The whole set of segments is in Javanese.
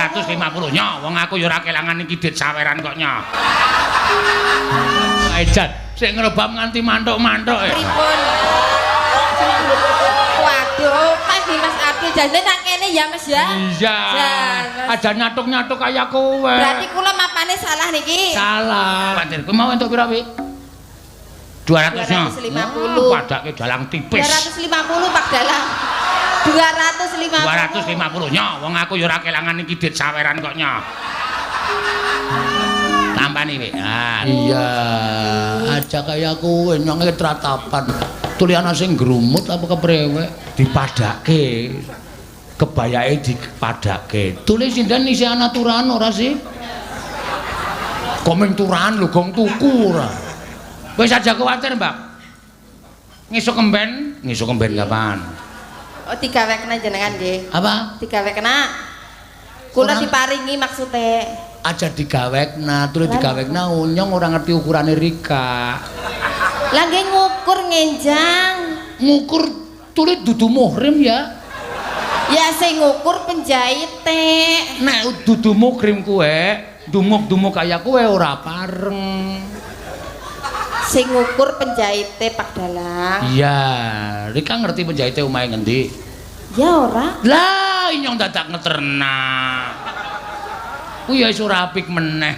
250 nyo, wong aku ya ora kelangan iki dit saweran kok nyo. Ejan, sik ngrebab nganti mantuk-mantuk. Pripun? Waduh, Mas Dimas Abdul jane nang kene ya Mas ya? Iya. Jan, Mas. Aja nyatuk-nyatuk kaya kowe. Berarti kula mapane salah niki. Salah. Pancen kowe mau entuk pira, Wi? 200 nyo. 250. Padake dalang tipis. 250 Pak Dalang. 250. 250 nyo, wong aku ya ora kelangan iki dit saweran kok nyo. Tampani, Wi. Ah, iya. Aja kaya kowe nyonge tratapan. Tuliana sing grumut apa keprewek dipadake. Kebayake dipadake. Tulis sinden isih ana turahan ora sih? Komeng turahan lho gong tuku ora. Wis aja kuwatir, Mbak. Ngisuk kemben, ngisuk kemben kapan? Oh, digawekna jenengan nggih. Apa? Digawekna. Kula diparingi maksude. Aja digawekna, tuli digawekna unyong ora ngerti ukurane Rika. Lah nggih ngukur ngenjang. Ngukur tuli dudu muhrim ya. Ya sing ngukur penjahite. Nek dudu muhrim kuwe, dumuk-dumuk kaya kowe ora pareng. Sing ngukur penjahite Pak Dalang. Iya, Rika ngerti penjahite omahe ngendi? Ya ora. Lah, inyong dadak ngeterna. Kuwi ya wis ora apik meneh.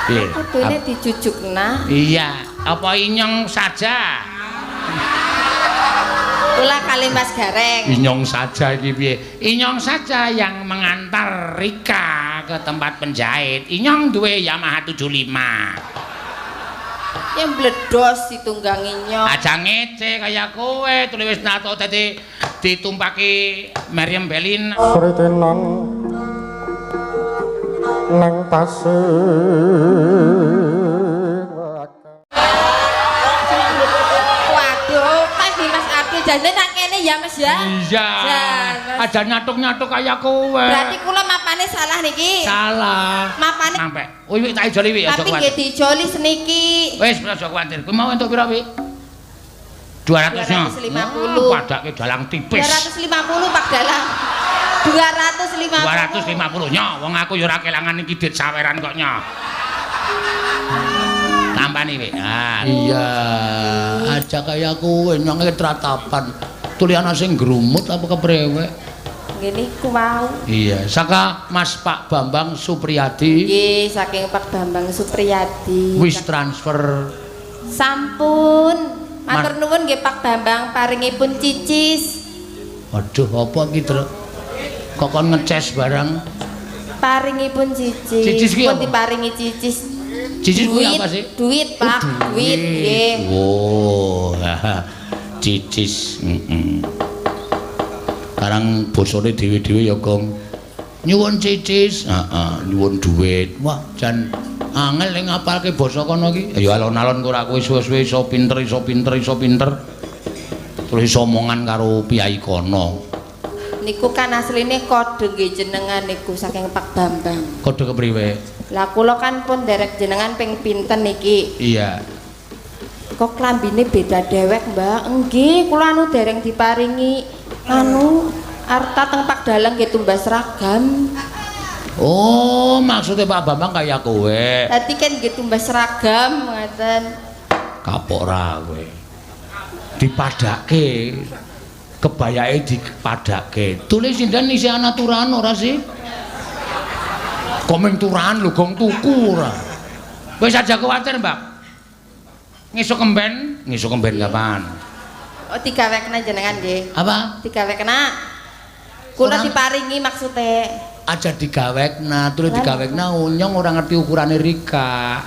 Piye? Kudune dijujukna. Iya, apa inyong saja? Kula kali Mas Gareng. Inyong saja iki piye? Inyong saja yang mengantar Rika ke tempat penjahit. Inyong duwe Yamaha 75. Yang bledos ditunggangi nyong. Aja ngece kaya kowe, tuli wis nato dadi ditumpaki Meriam Belin. Sritenan nang tasik. Waduh, Mas Dimas Abdul jane nang kene ya Mas ya? Iya. Jan, Mas. Aja nyatuk-nyatuk kaya kowe. Berarti kula mapane salah niki. Salah. Mapane sampe. Wih, tak ijoli wi, aja tapi nggih kuwatir. dijoli seniki. Wis aja kuwatir. Kowe mau entuk pira, Wi? 200 nyo. 250. Padake dalang tipis. 250 Pak Dalang. 250. 250 nyo, wong aku ya ora kelangan iki dit saweran kok nyo. Tampani, Wi. Ah, iya. Aja kaya kowe nyonge tratapan. Tuliana sing grumut apa keprewek? Nggih niku wau. Iya, saka Mas Pak Bambang Supriyadi. Nggih, saking Pak Bambang Supriyadi. Wis transfer. Sampun. Matur nuwun nggih Pak Bambang paringipun cicis. Waduh, apa iki, Truk? Kok kon ngeces barang? Paringipun cicis. Cicis ki pun apa? Diparingi cicis. Cicis kuwi apa sih? Duit, Pak, Oh, duit nggih. Oh, cicis. Heeh. Karang bosone dhewe-dhewe ya, Gong. Nyuwun cicis, heeh, nyuwun duit. Wah, jan angel ning ngapalke basa kono iki. Ya alon-alon kok ora kowe suwe-suwe iso pinter, iso pinter, iso pinter. Terus iso omongan karo piyai kono. Niku kan asline kode nggih jenengan niku saking Pak Bambang. Kode kepriwe? Lah kula kan pun derek jenengan ping pinten niki. Iya. Kok klambine beda dewek, Mbak? Nggih, kula anu dereng diparingi anu arta teng Pak Dalang nggih tumbas seragam. Oh, maksudnya Pak Bambang kaya kowe. Dadi kan nggih tumbas seragam ngaten. Kapok ra kowe. Dipadake. Kebayake dipadake. Tulis sinden isih ana turahan ora sih? Komeng turahan lho gong tuku ora. Wis aja kuwatir, Mbak. Ngisuk kemben, ngisuk kemben kapan? Oh, digawekna jenengan nggih. Apa? Digawekna. Kula diparingi maksude. Aja digawekna, tuli digawekna unyong ora ngerti ukurane Rika.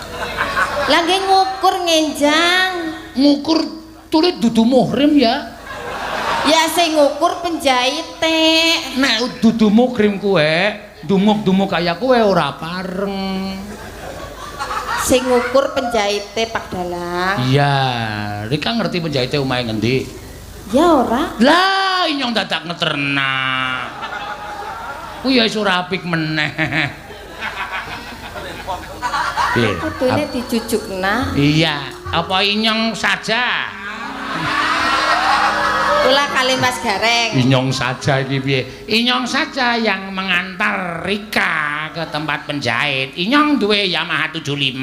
Lah nggih ngukur ngenjang. Ngukur tuli dudu muhrim ya. Ya sing ngukur penjahite. Nek dudu muhrim kuwe, dumuk-dumuk kaya kowe ora pareng. Sing ngukur penjahite Pak Dalang. Iya, Rika ngerti penjahite omahe ngendi? Ya ora. Lah, inyong dadak ngeterna. Kuwi ya wis ora apik meneh. Piye? Kudune dijujukna. Iya, apa inyong saja? Kula Kula kali Mas Gareng. Inyong saja iki piye? Inyong saja yang mengantar Rika ke tempat penjahit. Inyong duwe Yamaha 75.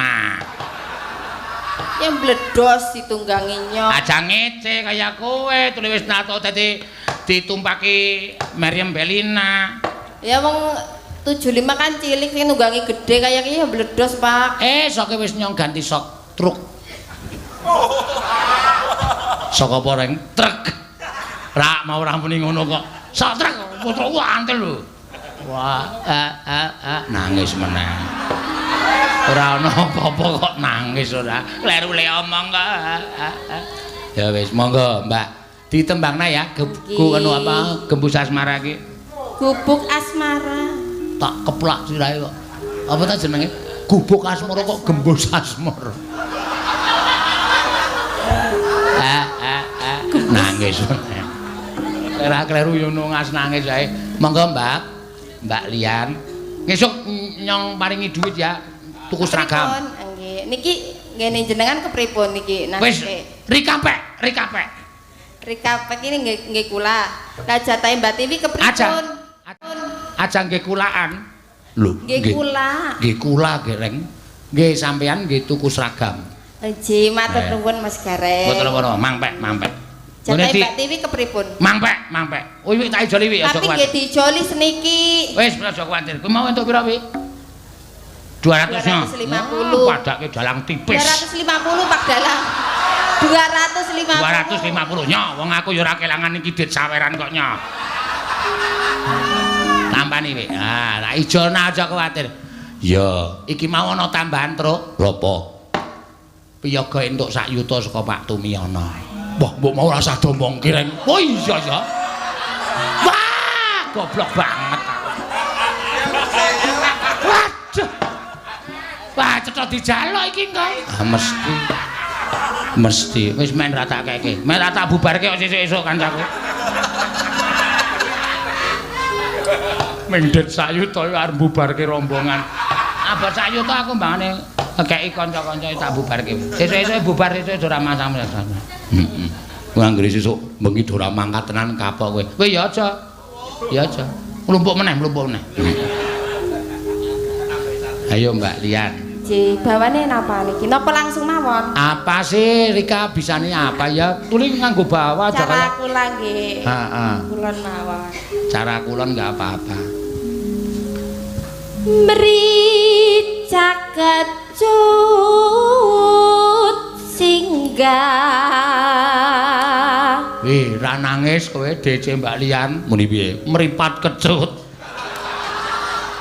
Yang bledos ditunggangi nyong. Aja ngece kaya kowe, tuli wis nato dadi ditumpaki Meriam Belina. Ya wong 75 kan cilik sing nunggangi gede kaya iki ya bledos, Pak. Soke wis nyong ganti sok truk. Sok apa reng? Truk. Rak mau ora muni ngono kok. Sok truk putraku antel lho. Wah, nangis meneh. Ora ana apa-apa kok nangis ora. Kleru le omong kok. Ya wis, monggo, Mbak. Ditembangna ya gu anu apa gembus asmara iki. Gubuk asmara. Tak keplak sirahe kok. Apa ta jenenge? Gubuk asmara kok gembus asmara. Nangis. Ora kleru yo ngas nangis wae. Monggo, Mbak. Mbak Lian. Ngesuk nyong paringi duit ya. Tuku seragam. Nggih. Niki ngene jenengan kepripun niki? Wis, Rika pek, Rika pek. Rika pek ini nggih kula. Lah jatahe Mbak Tiwi kepripun? Aja nggih kulaan. Lho, nggih kula. Nggih kula Gareng. Nggih sampean nggih tuku seragam. Nggih, matur nuwun Mas Gareng. Mboten napa-napa, mangpek, mangpek. Jatahe Mbak Tiwi kepripun? Mangpek, mangpek. Oh, wi tak ijoli wi aja kuwatir. Tapi nggih diijoli seniki. Wis, aja kuwatir. Kuwi mau entuk pira wi? 200 250. Padake dalang tipis. 250 Pak Dalang. 250. 250 nyo, wong aku ya ora kelangan iki dit saweran kok nyo. Tampani wi. Ah, tak ijolna aja kuwatir. Ya, iki mau ana tambahan truk. Lha apa? Piyaga entuk sak yuta saka Pak Tumiono. Wah, mbok mau ora usah domongke reng. Oh iya ya. Wah, goblok banget aku. Waduh. Wah, cetha dijaluk iki engko. Ah, mesti. Mesti. Wis men ra tak keke. Men ra tak bubarke kok sesuk-esuk kancaku. Mendhet sak yuta arep bubarke rombongan. Abot sak yuta aku mbangane ngekeki kanca-kanca tak bubarke. Sesuk-esuk bubar sesuk ora masalah. Heeh. Kuwi anggere sesuk bengi ora mangkat tenan kapok kowe. Kowe ya aja. Ya aja. Mlumpuk meneh, mlumpuk meneh. Ayo Mbak Lian. Nggih, bawane napa niki? Napa langsung mawon? Apa sih Rika bisane apa ya? Tuli nganggo bawa aja kaya. Cara kula nggih. Heeh. Kulon mawon. Cara kulon enggak apa-apa. Mricak kecut singgah. Wih, ra nangis kowe DC Mbak Lian. Muni piye? Mripat kecut.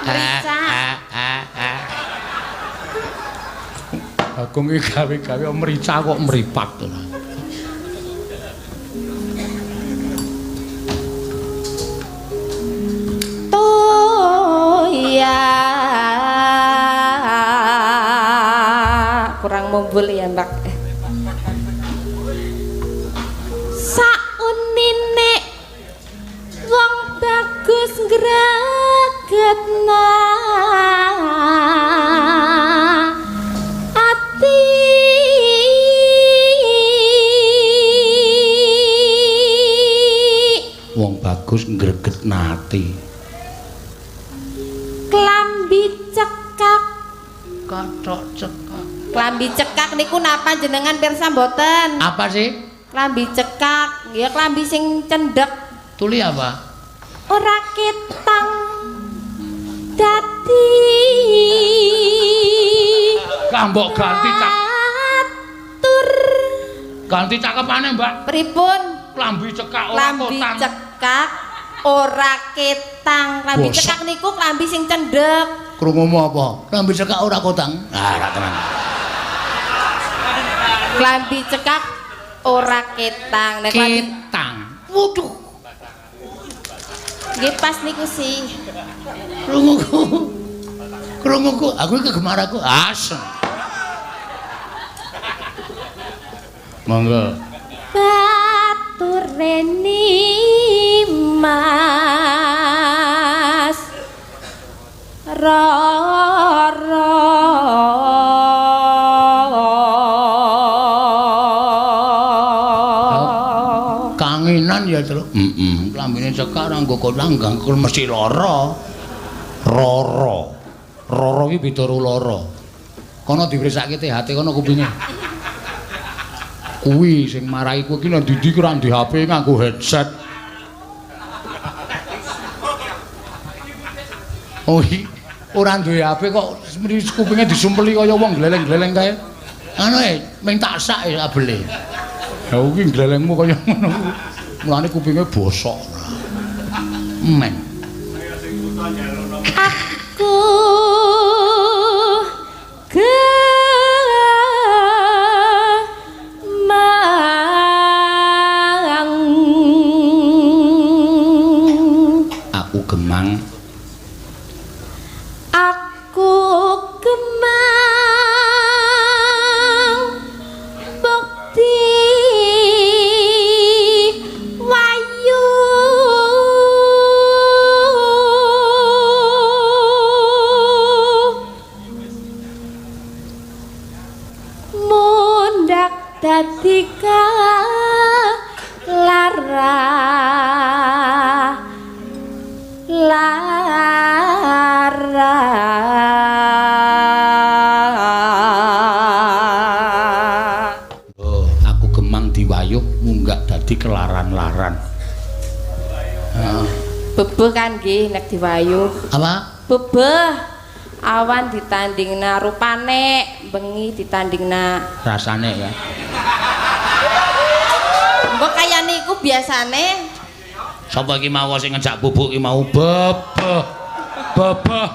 Mricak. Bagong iki gawe-gawe mrica kok mripat to. Toya kurang mumbul ya, Mbak. Saunine wong bagus ngregetna ati. Wong bagus ngregetna ati. Klambi cekak. Kathok cekak. Klambi cekak niku napa jenengan pirsa mboten? Apa sih? Klambi cekak, ya klambi sing cendhek. Tuli apa? Ora ketang dadi. Kambok ganti cak. Tur. Ganti cakepane, Mbak. Pripun? Klambi cekak ora klambi kotang. Cekak ora ketang. Klambi cekak niku klambi sing cendhek. Krungumu apa? Klambi cekak ora kotang. Ah, ora tenan. Klambi cekak ora ketang. Nek ketang. Waduh. Nggih pas niku sih. Krunguku. Krunguku, aku iki kegemar aku. Asem. Monggo. Batureni Mas Rara. Kangenan ya Truk? Heeh, klambine cekak ora nggo langgang mesti lara. Rara. Rara iki beda karo lara. Kono dipriksake THT kono kupinge. Kuwi sing marai kowe iki nang ndi-ndi ora ndek HP nganggo headset. Oh, ora duwe HP kok kupinge disumpeli kaya wong gleleng-gleleng kae. Anu ming tak sak kabele. Ya kuwi glelengmu kaya ngono. Mulane kupinge bosok. Men. Aku gemang. Aku gemang. Aku gemang bukti wayu mundak dadi lara lara. Oh, aku gemang diwayuh munggah dadi kelaran-laran. Heeh. Bebeh kan nggih nek diwayuh. Apa? Bebeh. Awan ditandingna rupane, bengi ditandingna rasane ya. Mbok kaya niku biasane. Sapa iki mau sing ngejak bubuk iki mau bebeh. Bebeh.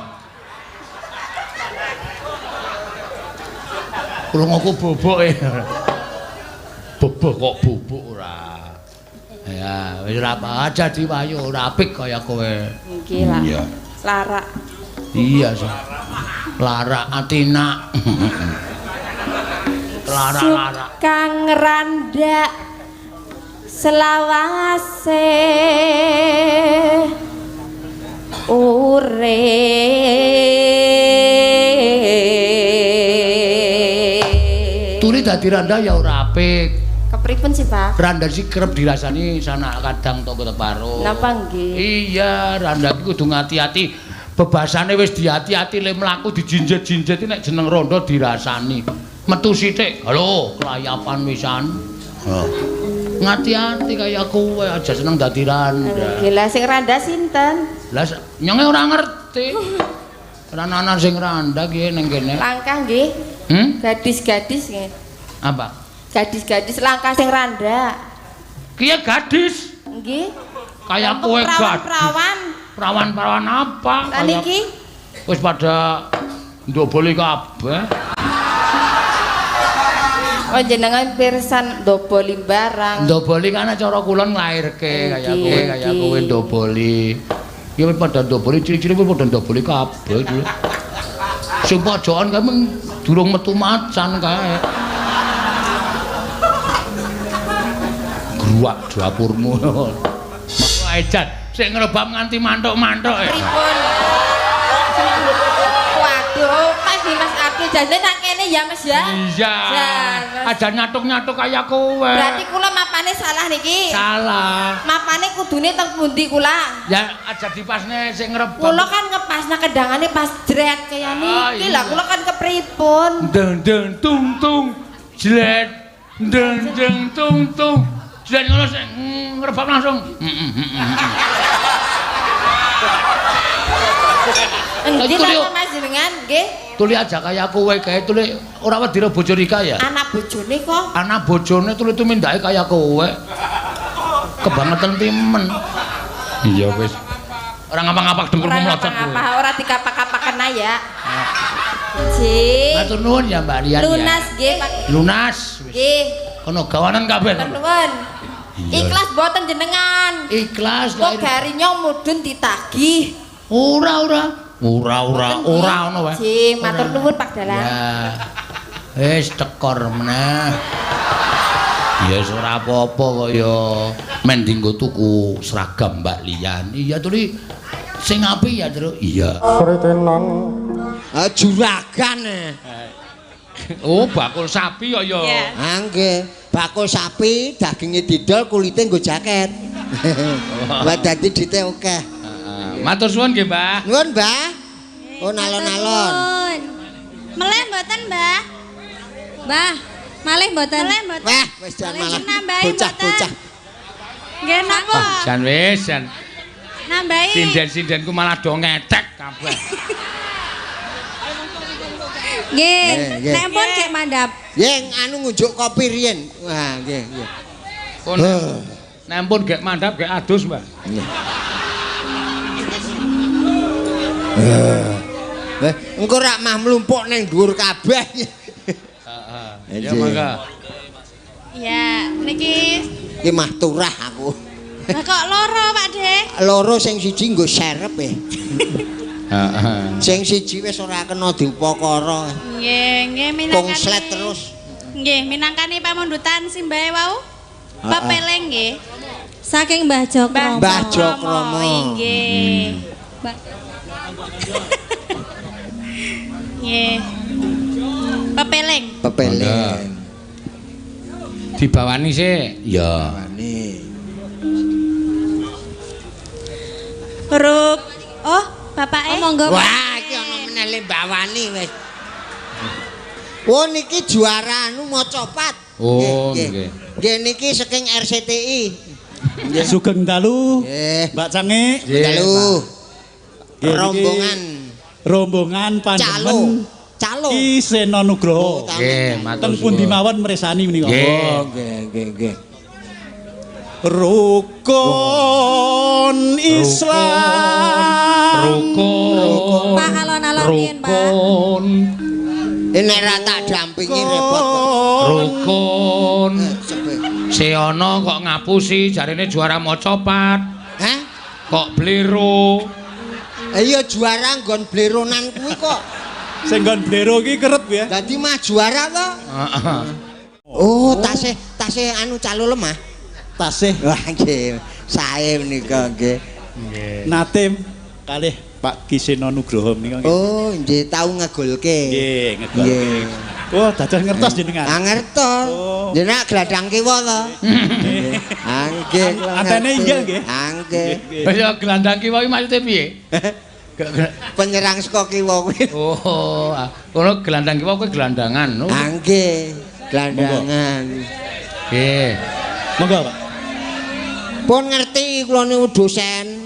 Krunguku bubuke. Bebeh kok bubuk ora. Ya, wis ora apa aja diwayu ora apik kaya kowe. Nggih lah. Iya. Lara. Iya, so. Lara atina. Lara-lara. Kang randa selawase urip. Turi dadi randa ya ora apik. Kepripun sih, Pak? Randa sih kerep dirasani sanak kadang tangga teparo. Napa nggih? Iya, randa iki kudu ngati-ati. Bebasane wis diati-ati le mlaku dijinjet-jinjet nek jeneng rondo dirasani. Metu sithik, halo, kelayapan wisan. Oh. Ngati-ati kaya kowe aja seneng dadi randa. Nggih, lah sing randa sinten? Lah nyonge ora ngerti. Ora ana sing randa ki ning kene. Langkah nggih. Hmm? Gadis-gadis nggih. Apa? Gadis-gadis langkah sing randa. Ki gadis. Nggih. Kaya kowe gadis. Perawan-perawan. Perawan-perawan apa? Lah niki wis pada ndoboli kabeh. Oh jenengan pirsan ndoboli barang. Ndoboli kan cara kulon nglairke kaya kowe kaya kowe ndoboli. Iki wis padha ndoboli cilik-cilik wis padha ndoboli kabeh iki. Sing pojokan kae durung metu macan kae. Gruwak dapurmu. Ejan sing ngrebab nganti mantuk-mantuk. Pripun? Waduh, pas nih Mas Abdul jane nang kene ya Mas ya. Iya. Aja nyatuk-nyatuk kaya kowe. Berarti kula mapane salah niki. Salah. Mapane kudune teng pundi kula? Ya aja dipasne sing ngrebab. Kula kan ngepasna kendangane pas jret kaya niki. Lah kula kan kepripun? Deng-deng tung-tung jlet. Deng-deng tung-tung. Jlet ngono sing ngrebab langsung. Nggih ta Mas jenengan nggih. Tuli aja kaya kowe kae tuli ora wedi karo bojo Rika ya. Anak bojone kok. Anak bojone tuli tumindake kaya kowe. Kebangetan timen. Iya wis. Ora ngapa-ngapa dengkulmu mlocot kowe. Ora ngapa-ngapa, ora dikapak-kapaken ya. Nggih. Matur nuwun ya Mbak Rian. Lunas nggih Pak. Lunas wis. Nggih. Kono gawanan kabeh. Nuwun. Ikhlas mboten jenengan. Ikhlas. Kok garinya mudhun ditagih. Ora ora. Ora ora ora ngono wae. Nggih, matur nuwun Pak Dalang. Ya. Wis tekor meneh. Ya wis ora apa-apa kok ya. Men dinggo tuku seragam Mbak Lian. Iya tuli sing apik ya, Truk. Iya. Sritenan. Ah juragan e. Oh, bakul sapi kok ya. Ha nggih. Bakul sapi daginge didol kulite nggo jaket. Wah dadi dite akeh. Heeh. Matur suwun nggih, Mbah. Nuwun, Mbah. Oh, alon-alon. Meleh mboten, Mbah? Mbah, malih mboten? Meleh mboten? Wah, wis jan malah nambahi bocah-bocah. Nggih napa? Jan wis jan. Nambahi. Sinden-sindenku malah do ngetek kabeh. Nggih, nek pun gek mandhap. Nggih, anu ngunjuk kopi riyen. Wah, nggih, nggih. Pun nek pun gek mandhap gek adus, Mbah. Nggih. Engko rak mah mlumpuk ning dhuwur kabeh. Heeh. Ya mangga. Ya, niki iki mah turah aku. Lah kok loro, Pak De? Loro sing siji nggo serep e. Heeh. Sing siji wis ora kena diupakara. Nggih, nggih minangkani. Konslet terus. Nggih, minangkani pamundutan simbahe wau. Pepeling nggih. Saking Mbah Jokromo. Mbah Jokromo. Nggih. Mbah nggih. Pepeling. Pepeling. Dibawani sik. Ya. Bawani. Huruf. Oh, bapake. Oh, monggo. Wah, iki ana meneh le bawani wis. Oh, niki juara anu macapat. Oh, nggih. Nggih niki saking RCTI. Nggih. Sugeng dalu. Nggih. Mbak Cange. Dalu. Rombongan. Rombongan pandemen Calo. Ki Seno Nugroho. Nggih, matur Teng pundi mawon mresani menika. Nggih. Nggih, nggih, nggih. Rukun Islam. Rukun. Pak alon-alon riyen, Pak. Rukun. Nek ra tak dampingi repot kok. Rukun. Seana kok ngapusi jarine juara macapat. Hah? Kok blero. Iya juara nggon bleronan kuwi kok. Sing nggon blero iki kerep ya. Dadi mah juara to. Heeh. Oh, tasih tasih anu calo lemah. Tasih. Wah nggih, sae menika nggih. Nggih. Nate kalih Pak Ki Seno Nugroho menika nggih. Oh, nggih tau ngegolke. Nggih, ngegolke. Oh, dados ngertos jenengan. Ah ngertos. Jenengan gladang kiwa to. Nggih. Ah nggih. Antene inggil nggih. Ah nggih. Ya gelandang kiwa iki maksude piye? Penyerang saka kiwa kuwi. Oh, kono gelandang kiwa kuwi gelandangan. Ah nggih, gelandangan. Nggih. Monggo, Pak. Pun ngerti kula niku dosen.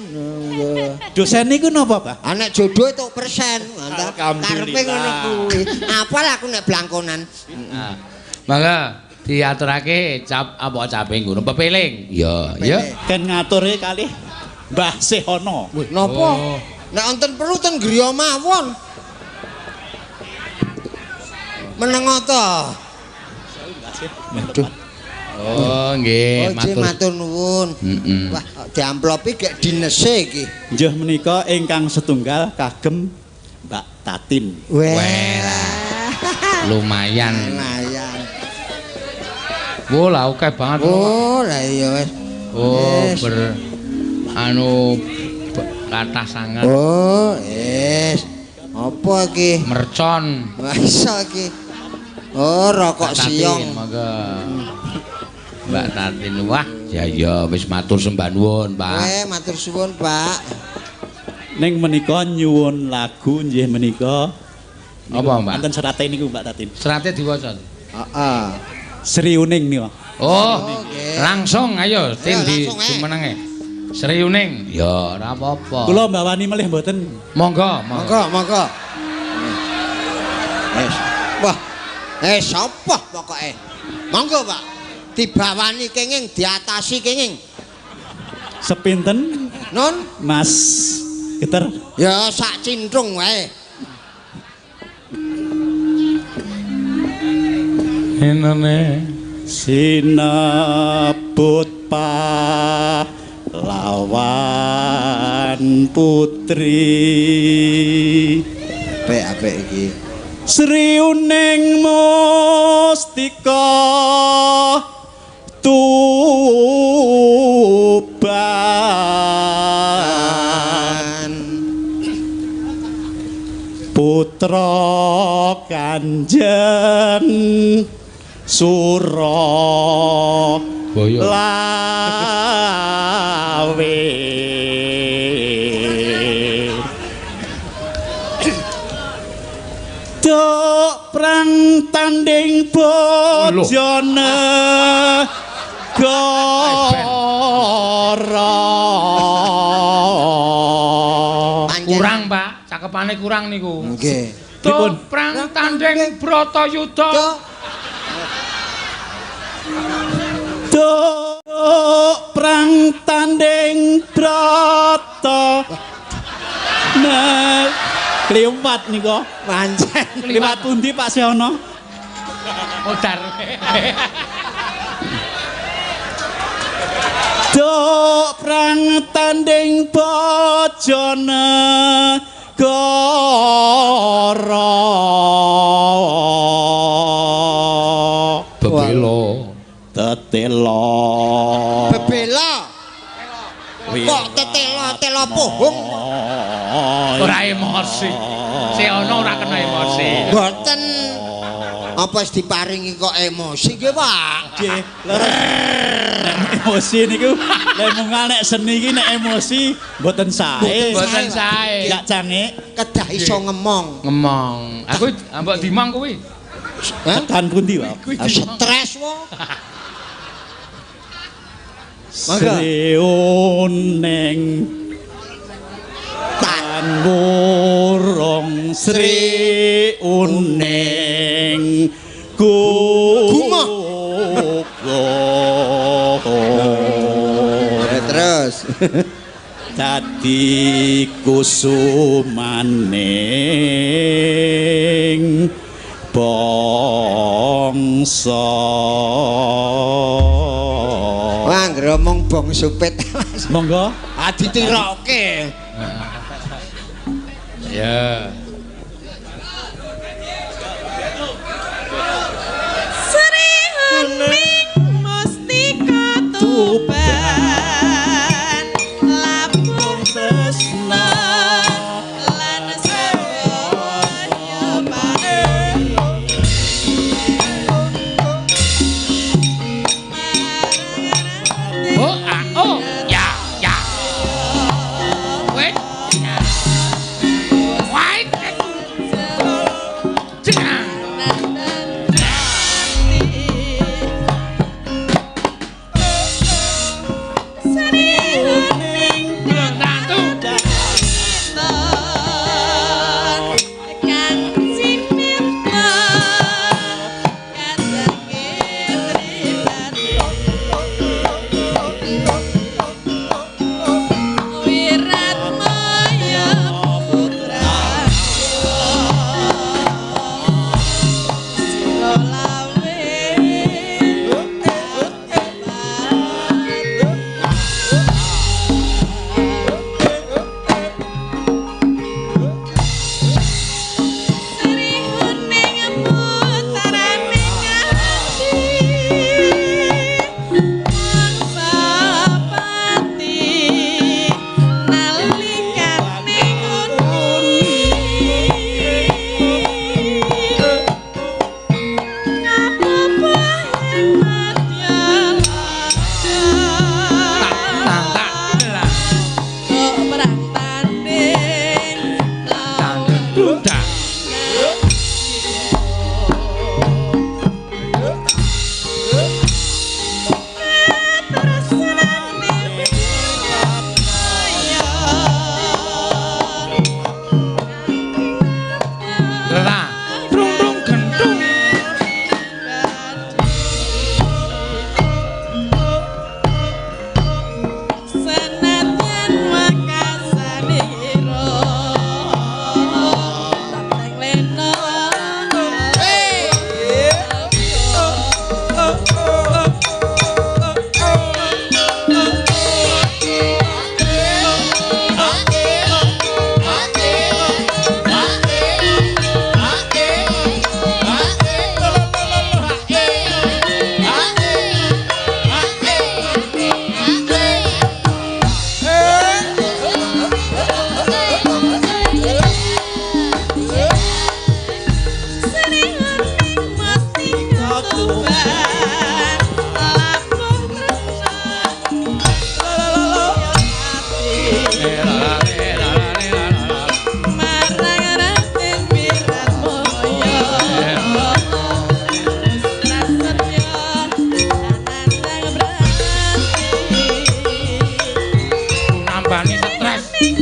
Dosen niku napa, Pak? Ah nek jodoh entuk persen. Karepe ngono kuwi. Apal aku nek blangkonan. Mangga diaturake cap apa cape ngono pepeling. Ya, ya. Ken ngature kalih Mbah Sehono. Wih, napa? Nek wonten perlu ten griya mawon. Meneng ta? Aduh. Oh, nggih, matur. Matur nuwun. Wah, diamplopi gek dinese iki. Nggih menika ingkang setunggal kagem Mbak Tatin. Wah. Lumayan. Lumayan. Wo, lah akeh banget. Oh, lah iya wis. Oh, ber anu kathah sanget. Oh, wis. Apa iki? Mercon. Wah, iso iki. Oh, rokok siong. Monggo. Mbak Tatin, wah, ya ya wis matur sembah nuwun, Pak. Matur suwun, Pak. Ning menika nyuwun lagu nggih menika. Apa, Mbak? Wonten serate niku Mbak Tatin. Serate diwaca. Heeh. Sri Uning niku. Oh, langsung ayo tin di jumenenge. Sri Uning. Ya, ora apa-apa. Kula mbawani melih mboten. Monggo, monggo, monggo. Wes. Wah. Sapa pokoke? Monggo, Pak. Dibawani kenging, diatasi kenging. Sepinten? Nun? Mas Geter. Ya sak cintrung wae. Enane sinebut pahlawan putri. Apik-apik iki. Sri Uning Mustika Tuban putra Kanjeng Sura Boyo. Lawe. Duk prang tanding bojone gora. Kurang, Pak. Cakepane kurang niku. Nggih. Duk prang tanding Bratayuda. Duk prang tanding Brata. Nah, kliwat nika. Pancen. Kliwat pundi Pak Sehono? Modar. Duk prang tanding bojone gora. Bebelo. Tetela. Bebela. Kok tetela tela pohong? Ora emosi. Sehono ora kena emosi. Mboten. Apa wis diparingi kok emosi nggih, Pak? Nggih, leres. Nek emosi niku lek mungal nek seni iki nek emosi mboten sae. Mboten sae. Gak cangik Kedah iso ngemong. Ngemong. Aku mbok dimong kuwi. Hah? Tekan pundi, Pak? Kuwi dimong. Stres wo. Mangga. Sriuning Tan wurung sri uning Gumoh. guguh. Terus. Dadi kusumaning bangsa. Wah, ngromong bong supit. Monggo. Ah ditiroke. Ya. Sri Huning Mustika Tuban Labuh Tresna lan Sarwaya Paring. Oh, a, oh, ya, ya. Wait. Ya. Wait. Sukses.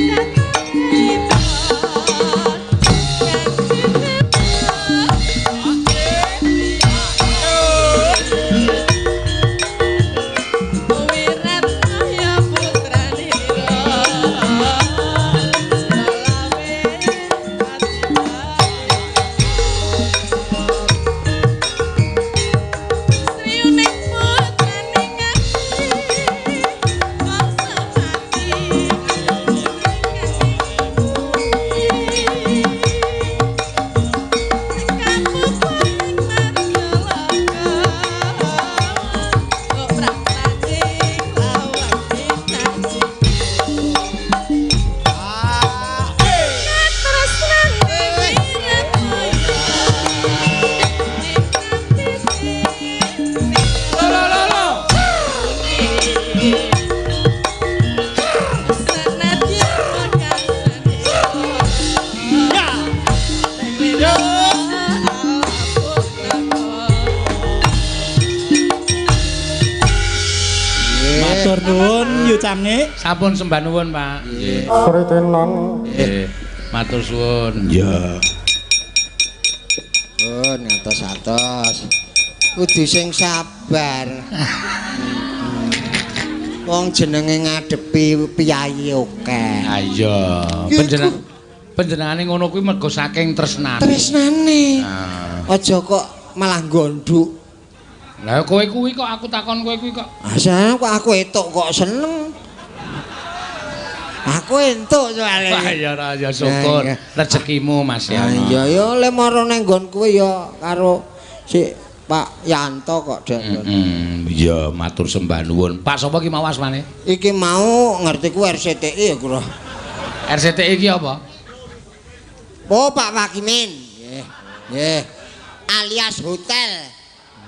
Matur nuwun Yu Cangik. Sampun sembah nuwun, Pak. Nggih. Sritenan. Nggih. Matur suwun. Iya. Oh, atos-atos. Kudu sing sabar. Wong jenenge ngadepi piyayi akeh. Ha iya. Panjenengane ngono kuwi mergo saking tresnane. Tresnane. Ah. Aja kok malah gonduk. Lah kowe kuwi kok aku takon kowe kuwi kok. Ah, kok aku entuk kok seneng. Aku entuk soalé. Wah ya ora ya syukur rezekimu Mas ya. Iya ya le mara nang nggon kowe ya karo si Pak Yanto kok Dek. Iya matur sembah nuwun. Pak sapa ki mau asmane? Iki mau ngertiku RCTI ya kula. RCTI iki apa? Oh Pak Wakimin. Nggih. Nggih. Alias hotel.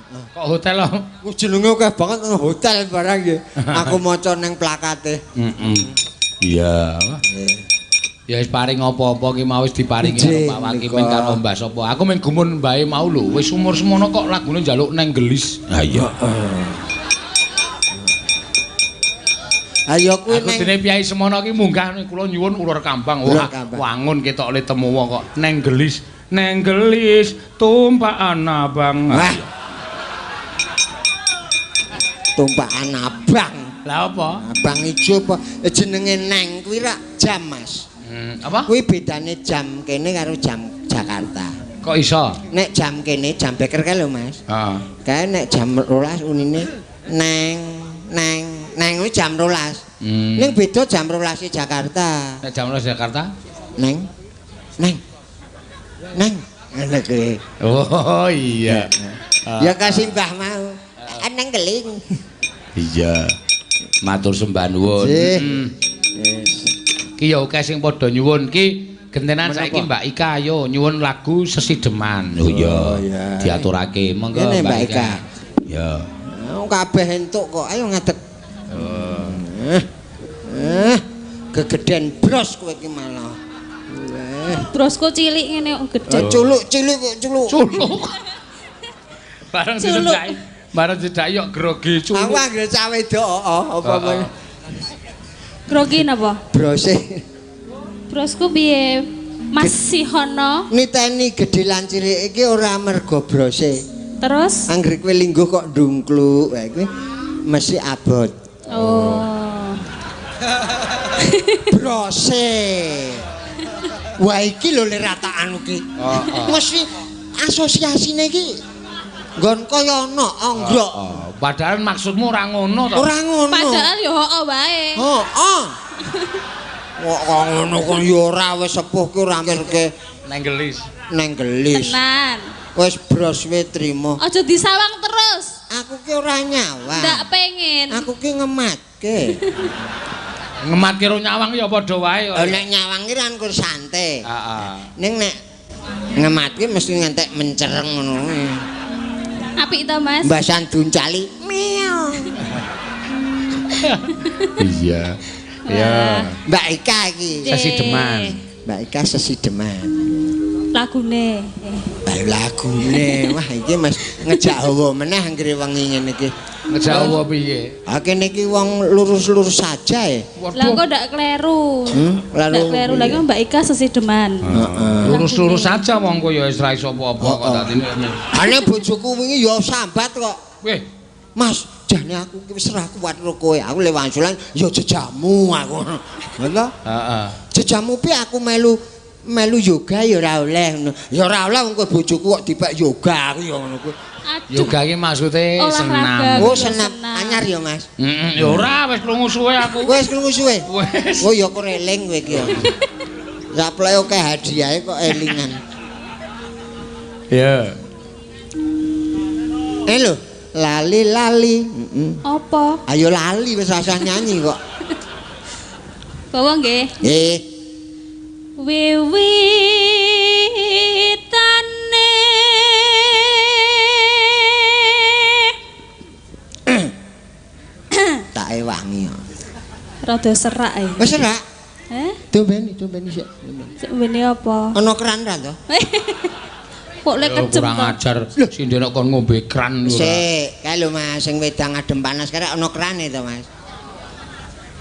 Kok hotel lho? Jenenge akeh banget nang hotel barang nggih. Aku maca ning plakate. Heeh. Iya. Ya wis paring apa-apa ki mau wis diparingi karo Pak Wakimin karo Mbah sapa. Aku mung gumun mbahe mau lho, wis umur semono kok lagune njaluk neng gelis. Ha iya. Ayo kuwi neng. Aku dene piyai semono ki munggah kula nyuwun ulur kambang. Wah, wangun ketok le temu wong kok neng gelis. Neng gelis tumpakan abang. Wah. Tumpakan abang. Lah apa? Abang ijo apa jenenge neng kuwi rak jam, Mas. Apa? Kuwi bedane jam kene karo jam Jakarta. Kok iso? Nek jam kene jam beker kae lho, Mas. Heeh. Kae nek jam 12 unine neng neng neng kuwi jam 12. Ning beda jam 12 Jakarta. Nek jam 12 Jakarta? Neng neng neng ngene kuwi. Oh iya. Ya kasih mbah mau. Neng keling. Iya. Matur sembah nuwun. Ki ya akeh sing padha nyuwun ki gentenan saiki Mbak Ika ayo nyuwun lagu Sesideman. Oh iya. Diaturake monggo Mbak Ika. Ya. Kabeh entuk kok. Ayo ngadeg. Gegeden bros kowe iki malah. Brosku cilik ngene kok gedhe. Culuk cilik kok culuk. Culuk. Bareng dicedhaki. Bareng cedhaki kok grogi culuk. Aku anggere cah wedok apa kowe. Grogi napa? Brose. Brosku piye? Mas Sihono. Niteni gedhe lan cilik iki ora mergo brose. Terus? Anggere kowe lingguh kok ndungkluk, wae kuwi mesti abot. Oh. Brose. Wah iki lho le ratakan iki. Heeh. Mesti asosiasine iki nggon kaya ana anggrok. Padahal maksudmu ora ngono to. Ora ngono. Padahal ya heeh wae. Heeh. Kok kok ngono kok ya ora wis sepuh ki ora mikirke neng gelis. Neng gelis. Tenan. Wis bros we trimo. Aja disawang terus. Aku ki ora nyawang. Ndak pengen. Aku ki ngematke. Ngematke ro nyawang ya padha wae kok. Nek nyawang ki kan kur santai. Heeh. Ning nek ngematke mesti ngantek mencereng ngono kuwi. Apik to, Mas? Mbasan duncali. Meow. Iya. Iya. Mbak Ika iki. Sesideman. Mbak Ika sesideman. Lagune. Lagune. Wah iki Mas ngejak hawa meneh anggere wengi ngene iki. Ngejak apa piye? Ha kene iki wong lurus-lurus saja ya. Lah kok ndak kleru. Ndak kleru lagi Mbak Ika sesideman. Heeh. Lurus-lurus saja wong kowe ya wis ra iso apa-apa kok dadine. Ane bojoku wingi ya sambat kok. Weh, Mas, jane aku ki wis ra kuat karo kowe. Aku le wangsulan ya jejamu aku. Lha? Heeh. Jejamu piye aku melu melu yoga ya ora oleh ngono. Ya ora oleh wong kowe bojoku kok dipek yoga aku ya ngono kuwi. Yoga iki maksude senam. Oh, senam. Anyar ya, Mas. Heeh, ya ora wis krungu suwe aku. Wis krungu suwe. Wis. Oh ya kok eling kowe iki ya. Sapleke akeh hadiahe kok elingan. Ya. Eh lho, lali-lali. Heeh. Apa? Ayo lali wis rasah nyanyi kok. Bawa nggih. Nggih. Wiwitane tak ewangi. Rada serak e. Wis serak? Heh? Dombeni, dombeni sik. Sik mbene apa? Ana keran ra to? Kok lek kejem kurang ajar. Sindene kon ngombe kran ora. Sik, kae lho Mas, sing wedang adem panas karek ana krane to, Mas.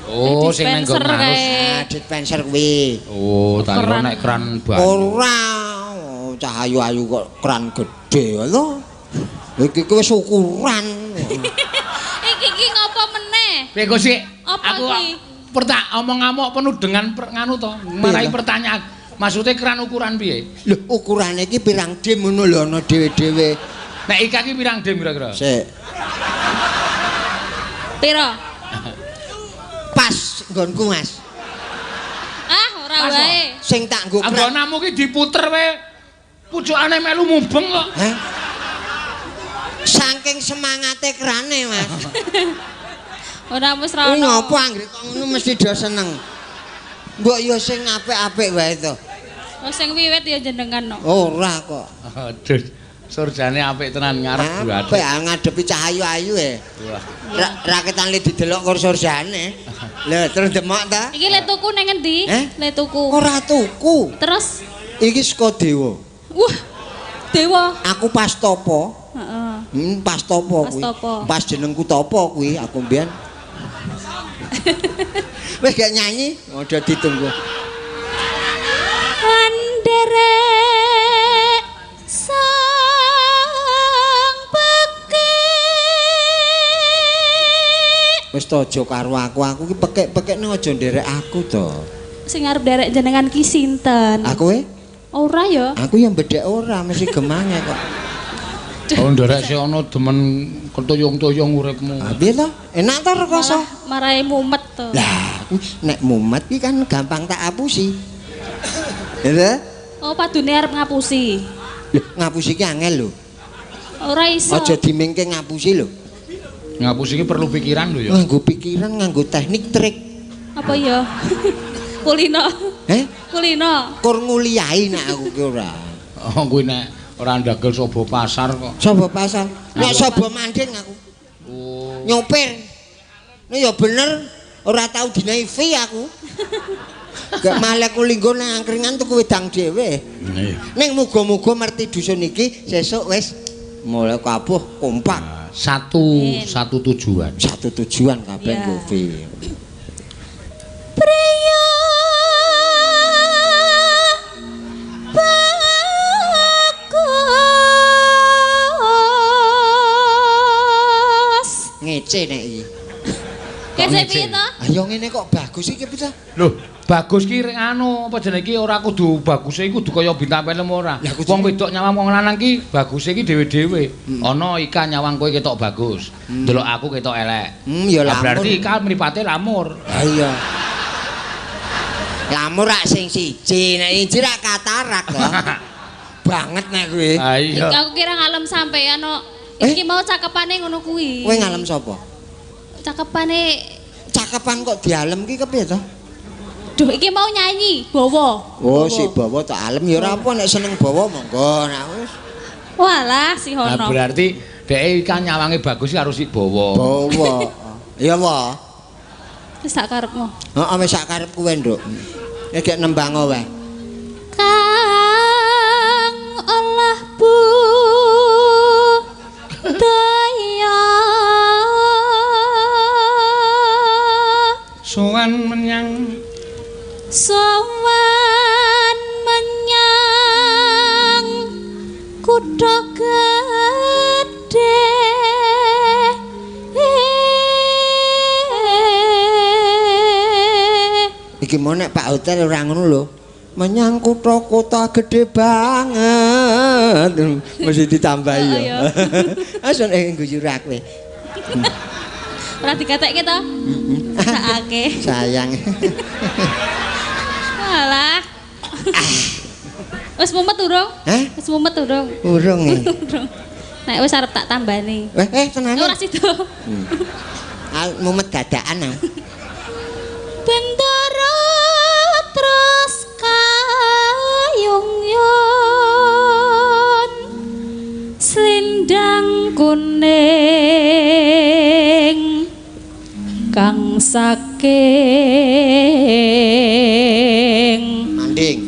Oh, sing nang nggon arus. Ah, dispenser kuwi. Oh, tak kira nek kran banyu. Ora, cah ayu-ayu kok kran gedhe lho. Iki ki wis ukuran. Iki ki ngopo meneh? Piye kok sik? Aku omong ngamuk penuh dengan nganu to, marai pertanyaan. Maksudnya keran ukuran piye? Lho, ukurane iki pirang dim ngono lho ana dhewe-dhewe. Nek Ika ki pirang dim kira-kira? Sik. Piro? Pas nggonku, Mas. Ah, ora wae. Sing tak nggo keran. Anggonamu ki diputer wae. Pucukane melu mubeng kok. Hah? Saking semangate kerane, Mas. Ora wis ra ono. Ngopo anggere kok ngono mesti do seneng. Mbok ya sing apik-apik wae to. Oh sing wiwit ya jenengan no. Ora kok. Aduh, surjane apik tenan ngarep buat. Apik ngadepi cah ayu-ayu e. Raketan le didelok karo surjane. Lho, terus demok ta? Iki le tuku nang ngendi? Le tuku. Ora tuku. Terus iki saka dewa. Wah. Dewa. Aku pas topo. Heeh. Pas topo kuwi. Pas jenengku topo kuwi aku mbiyen. Wis gak nyanyi, udah ditunggu. Anderek sang pekik. Wis to aja karo aku, aku ki pekik-pekikne aja nderek aku to. Sing arep nderek jenengan ki sinten? Aku e? Ora ya. Aku yang bedhek ora, mesti gemange kok. Oh nderek sing ana demen ketuyung-tuyung uripmu. Ha piye to? Enak to rekoso? Marahe mumet to. Lah, nek mumet iki kan gampang tak apusi. Ya ta? Oh, padune arep ngapusi. Lho, ngapusi ki angel lho. Ora iso. Aja dimingke ngapusi lho. Ngapusi ki perlu pikiran lho ya. Nganggo pikiran, nganggo teknik, trik. Apa ya? Kulino. Heh? Kulino. Kur nguliahi nek aku ki ora. Oh, kuwi nek ora ndagel sobo pasar kok. Sobo pasar. Nek sobo manding aku. Oh. Nyopir. Nek ya bener ora tau dinahi fee aku. Gak malah aku linggo nang angkringan tuku wedang dhewe. Ning muga-muga merti dusun iki sesuk wis mulai kabuh kompak. Satu tujuan. Satu tujuan kabeh nggo fee. Priya ngece nek iki. Ngece piye to? Ayo ngene kok bagus iki piye to? Lho, bagus ki anu apa jenenge iki ora kudu baguse iki kudu kaya bintang film ora. Wong wedok nyawang wong lanang ki baguse iki dhewe-dhewe. Ana Ika nyawang kowe ketok bagus. Delok aku ketok elek. Ya lamur. Berarti Ika mripate lamur. Ha iya. Lamur rak sing siji, nek siji rak katarak to. Banget nek kuwi. Ha iya. Aku kira ngalem sampeyan kok. Iki mau cakepane ngono kuwi. Kowe ngalem sapa? Cakepane cakepan kok dialem ki kepiye to? Duh, iki mau nyanyi bawa. Oh, si bawa tak alem ya ora apa nek seneng bawa monggo nek wis. Walah si hono. Nah, berarti dhek kan nyawange bagus karo si bawa. Bawa. Ya wae. Wis sak karepmu. Heeh, wis sak karepku wae, Nduk. Nek gek nembang wae. Kang olah bu daya. Sowan menyang kutha gedhe. Iki mau nek Pak Hotel ora ngono lho. Menyang kutha-kutha gede banget. Mesti ditambahi ya. Asun guyu ra kowe. Ora dikatekke to? Sakake. Sayang. Alah. Wis mumet urung? Hah? Wis mumet urung? Urung e. Urung. Nek wis arep tak tambani. Tenane. Ora sida. Mumet dadakan ah. Bendara terus kayung yon selendang kuning kang saking manding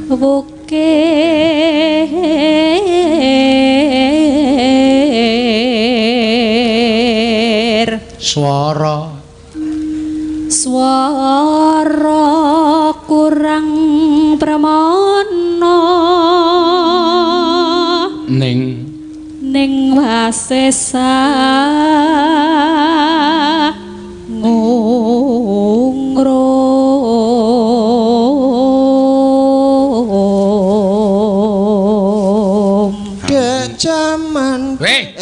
wukir swara swara kurang pramana ning ning wasesa ngungrum. Dek jaman weh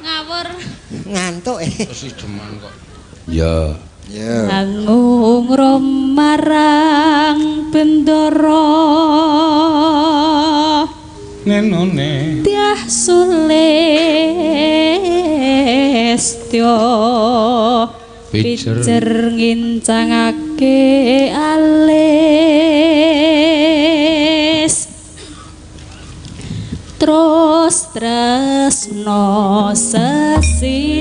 ngawur ngantuk terus deman kok. Ya. Ya. Ngungrum marang bendara nenone tiah sulistya pijer ngincangake alis terus tresno sesideman.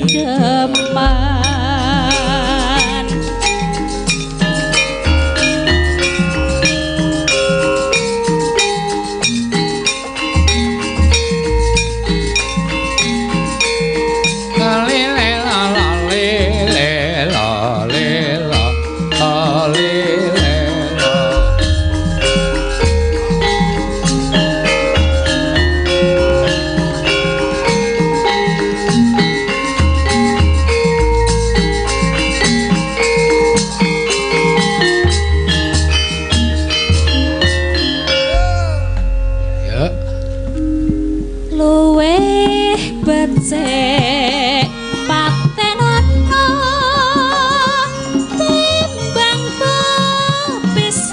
Becik patenono timbang pepisahan.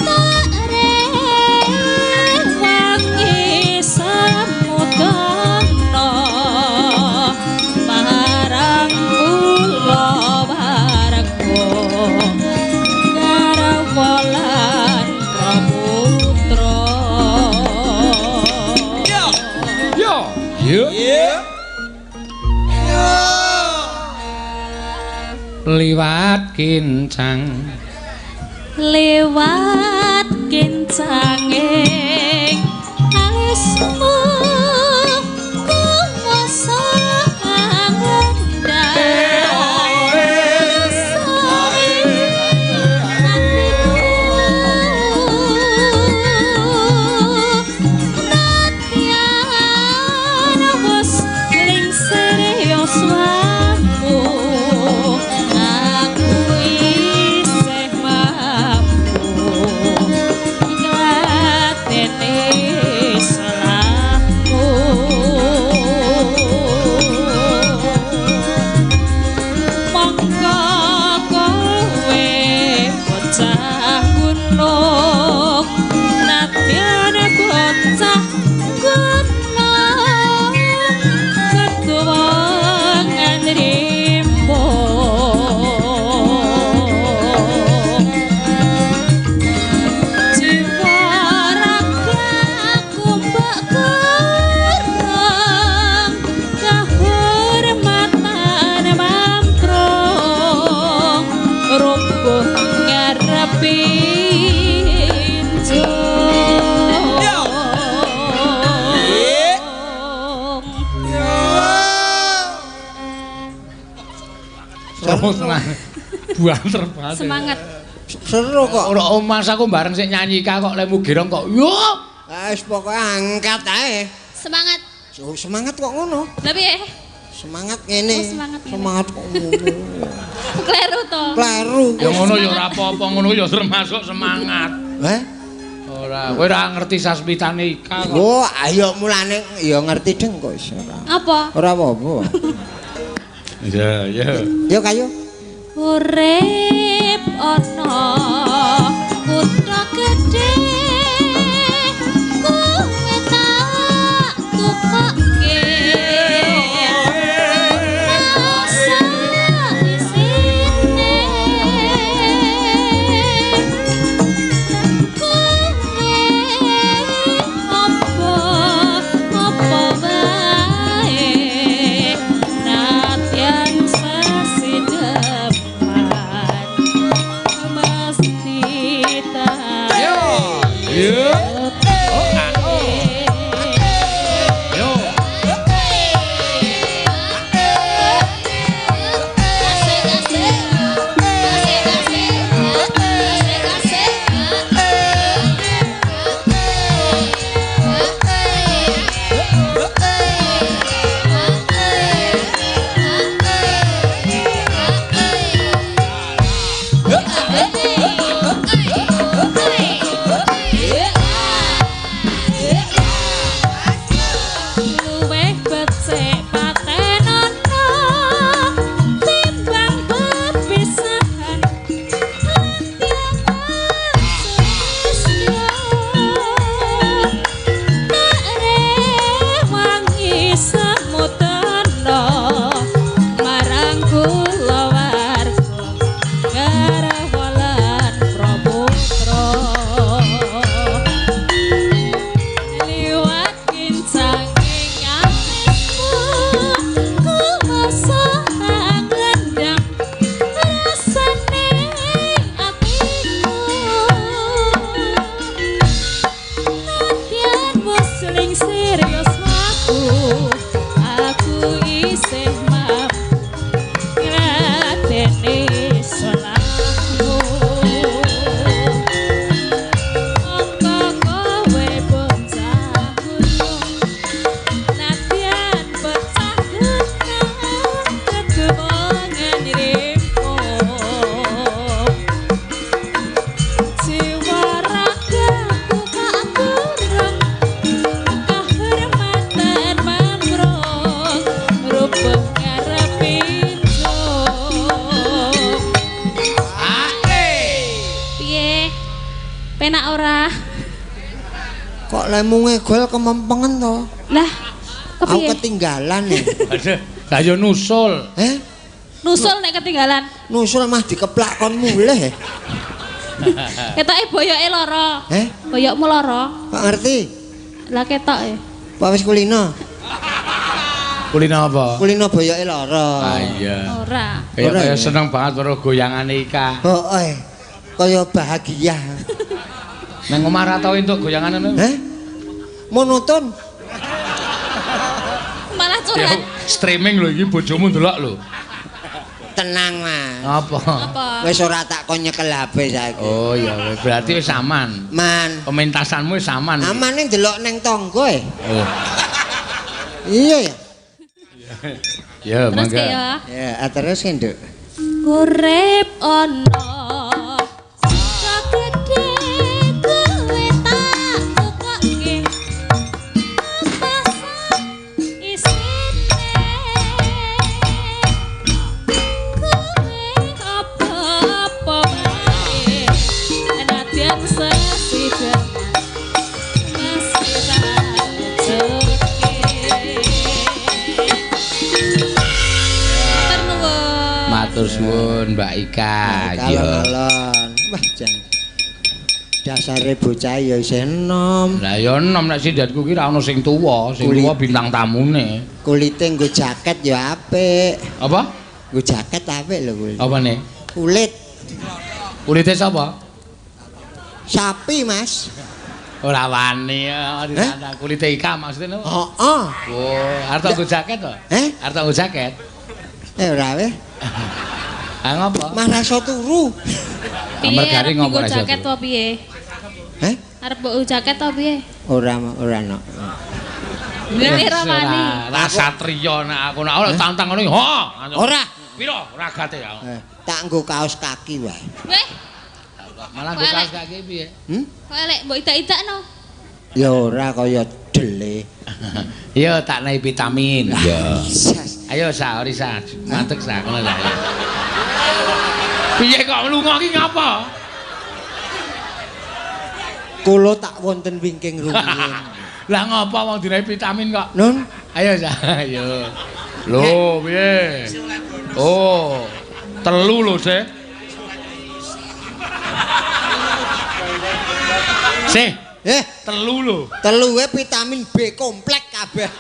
Tak rewangi samudana marang kula warga garwa lan putra. Yo yo yo liwat kincang liwat kincanging alismu kumoso angendang aku isih mampu ngladeni selahmu. Oh, tenan. Buanter banget. Semangat. Seru kok. Ora Mas aku bareng sik nyanyi Ika kok lemu gerong kok. Yo. Wis pokoke angkat ae. Semangat. Oh, semangat kok ngono. Lah piye? Semangat ngene. Oh, semangat ngene. Semangat kok ngono. Kleru to. Kleru. Ya ngono ya ora apa-apa, ngono ya termasuk semangat. Heh? Ora, kowe ora ngerti sasmitane Ika kok. Oh, ayo mulane ya ngerti deng kok iso ora. Apa? Ora apa-apa. Iya, iya. Yo kayo. Urip ana kutha gedhe kowe tak tukokke rasa isine kowe apa wae nadyan sesideman mesti tak Yo. Yo. Oh, ah, oh. Yo. Luwih becik patenono timbang pepisahan tak rewangi samudana marang kulawarga garwa lan praputra liwat kincanging atiku kuwasa ngendang rasane atiku nadyan musling serius aku aku isih mampu ngladeni salahmu. Mongko kowe bocah gunung nadyan pecah genah keduwengan rimpu jiwa ragaku kakurung kahormatan mamrung rupeng ngarepin. Piye? Penak ora? Kok lemu ngegol kemempengen to? Lah, Aku kepiye? ketinggalan ya. Aduh, lah yo nusul. Heh? Nusul nek ketinggalan. Nusul mah dikeplak kon mulih. Ketoke boyoke lara. Heh? Boyokmu lara. Kok ngerti? Lah ketoke. Pak wis kulino. Kulino apa? Kulino boyoke lara. Ah iya. Ora. Kaya Ora kaya ya? seneng banget karo goyangane Ika. Heeh. Kaya bahagia. Nang omah ra tau entuk goyangane ngono. Heh? Monoton. Malah Ya, curhat. streaming lho iki bojomu ndelok lho. Tenang, Mas. Apa? Apa? Wis ora tak kon nyekel HP saiki. Oh iya, berarti wis aman. Man. Pementasanmu wis aman. Amane ndelok neng tangga e. Oh. Iya ya. Ya, Terus mangga. ke ya. Ya, terus Nduk. Urip ana kutha gedhe kowe tak tukokke pasan isine kowe apa-apa wae nadyan sesideman mesti tak ujuke. Matur nuwun. Matur suwun Mbak Ika. Iya. Alon-alon. Wah, jan. Dasare bocah ya isih enom. Lah ya enom nek sindanku ki ra ono sing tuwa, sing Kulit. tuwa bintang tamune. Kulite nggo jaket ya apik. Apa? Nggo jaket apik lho kulit. Apa nih? Kulit Kulite sapa? sapi, Mas. Ora wani ya, Eh? kulite Ika maksudnya no? Heeh. Oh, arep tak nggo jaket to? Eh? Arep tak nggo jaket. Eh ora weh. Ah ngapa? Mah ra iso turu. Piye Mergane arep ngopo nggo ra iso jaket turu? apa piye? Heh? Arep mbok jaket apa piye? Ora ora no. Piye ramani? Ora satriya nek aku nek ora tantang ngono ha. Ora. Piro ragate ya? Tak nggo kaos kaki wae. Weh, Malah nggo kaos kaki piye? Hmm? kok elek mbok idak-idakno. Ya ora kaya dele. Iya tak naik vitamin. Iya. Sas. Ayo sa ori sa, mantek sa ngono sa. Piye kok lunga ki ngapa? Kula tak wonten wingking rumiyin. Lah ngapa wong dinaik vitamin kok? Nun, Ayo sa, ayo. Lho piye? Oh, telu lho, Sih. Sih, telu lho. Teluwe vitamin B komplek kabeh.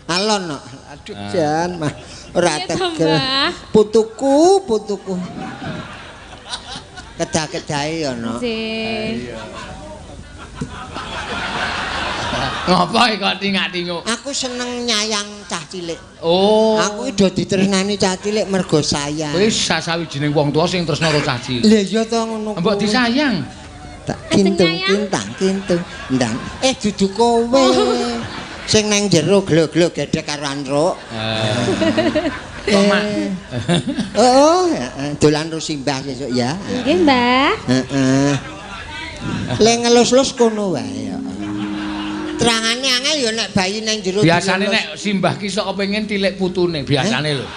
Alon no. Aduh jan mah ora Piye to, tegel. Mbah? Putuku, putuku. Kedah-kedahe ya no. Nggih. Ngopo kok tingak-tinguk? Aku seneng nyayang cah cilik. Oh. Aku iki do ditresnani cah cilik mergo sayang. Kuwi sasawijining wong tuwa sing tresna karo cah cilik. Lha iya to ngono. Mbok kuwi. disayang. Tak Ajeng kintung nyayang. kintang kintung. Ndang. Dudu kowe. Sing nang jero glo-glo gedhek karo antruk. Kok mak Oh, heeh, dolan ro simbah sesuk ya. Nggih, Mbah. Heeh. Le ngelus-lus kono wae ya. Terangane angel ya nek bayi nang jero. Biasane dilelus. nek simbah ki sok kepengin tilik putune, biasane lho.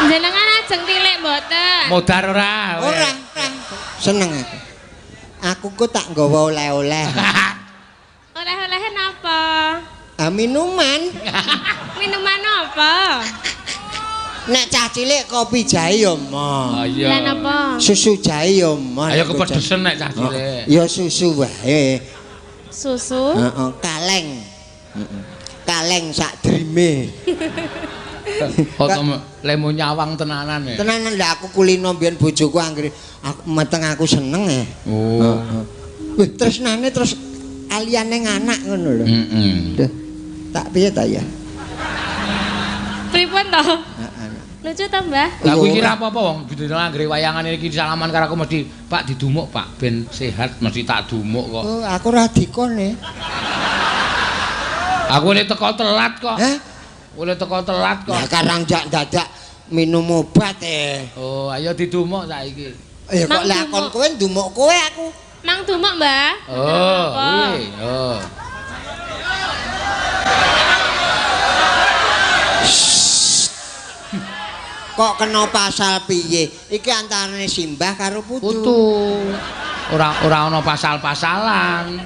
Jenengan ajeng tilik mboten? Modar ora? kowe? Ora, ora. Seneng aku. Aku ku tak nggawa oleh-oleh. Oleh-olehe napa? Ah, minuman. Minuman apa? Nek cah cilik kopi jahe ya moh. Ah, iya. Lah napa? Susu jahe ya moh. Ayo kepedesen nek cah cilik. Ya susu wae. Susu. Heeh, kaleng. Heeh. Kaleng sak drime. Kok lemu nyawang tenanan ya. Tenanan lha aku kulino mbiyen bojoku anggere aku meteng aku seneng e. Oh. Wih, tresnane terus aliyane anak ngono lho. Heeh. Duh. Tak piye ta ya? Pripun to? Heeh. Lucu to, Mbah? Lah kuwi iki ra apa-apa wong bidina anggere wayangan iki salaman karo aku mesti Pak didumuk Pak ben sehat mesti tak dumuk kok. Oh, aku ra dikon e. Aku oleh teko telat kok. Hah? Oleh teko telat kok. Lah karang jak dadak minum obat e. Oh, ayo didumuk saiki. Eh kok Mang lakon dumuk. kowe ndumuk kowe aku. Mang dumuk, Mbah. Oh, Apa? kuwi. Oh. Kok kena pasal piye? Iki antarane simbah karo putu. Putu. Ora ora ana pasal-pasalan.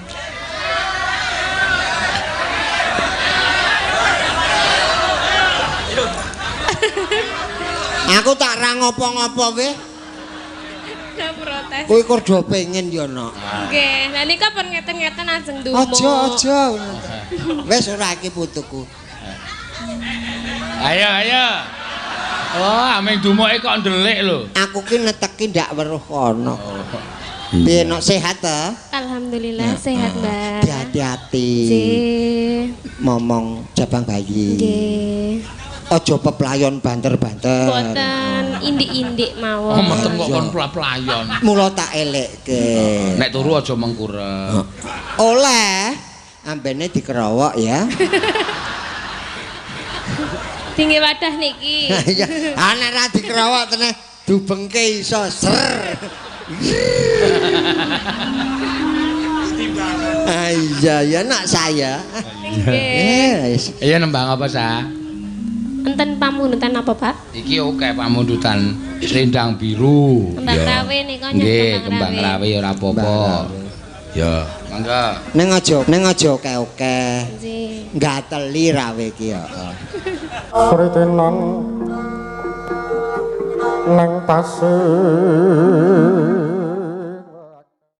Aku tak ra ngopo-ngopo weh. Lah protes. Kowe kok do pengen ya, Nok. Nggih, lah nika pun ngeten-ngeten ajeng dumuk. Aja aja. Wis ora iki putuku. Ayo ayo. Oh, ameng dumuke kok ndelik lho. Aku ki neteki ndak weruh kono. Piye Nok sehat ta? Alhamdulillah sehat, Mbah. Hati-hati. Nggih. Momong jabang bayi. Nggih. Aja peplayon banter-banter. Boten indik-indik Oh, mawon. meteng kok kon playon. Mula tak elekke. Nek turu aja mengkurep. Oleh ambene dikerowok ya. Tinggi wadah niki. Iya, ah nek ra dikerowok teneh dubengke iso ser. Ah iya ya nak saya. Nggih. Wis. Iya nembang apa sa? Enten pamundutan apa, Pak? Iki oke pamundutan selendang biru. Kembang Ya. rawe nika Nggih, kembang rawe ora apa-apa. Ya, mangga. Ning aja oke-oke. Nggih. Gateli rawe iki ya. Sritinan nang pasir.